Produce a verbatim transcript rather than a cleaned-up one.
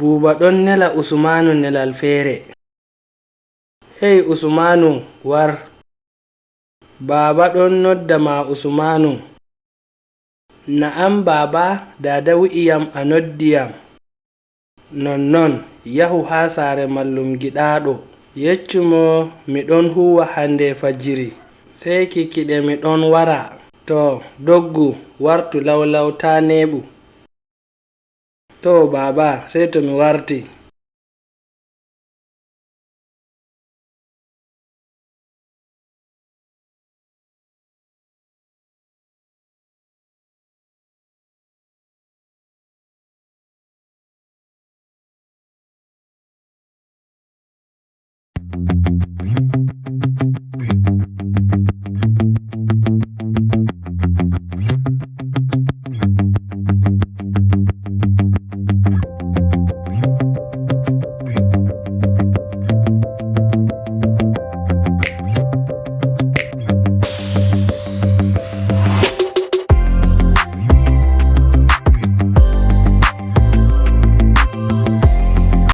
Buuba ɗon nela Usmaanu nelal feere. Hey Usmaanu, war! Baaba ɗon nodda ma Usmaanu. Na'am baaba, daada wi'i yam a noddi yam. Nonnon, yahu haa saare mallum giɗaaɗo. Yeccu mo mi ɗon huuwa hande fajiri. Sey kikiɗe mi ɗon wara. To, doggu, wartu lawlaw taa neeɓu. To, baaba, sey to mi warti.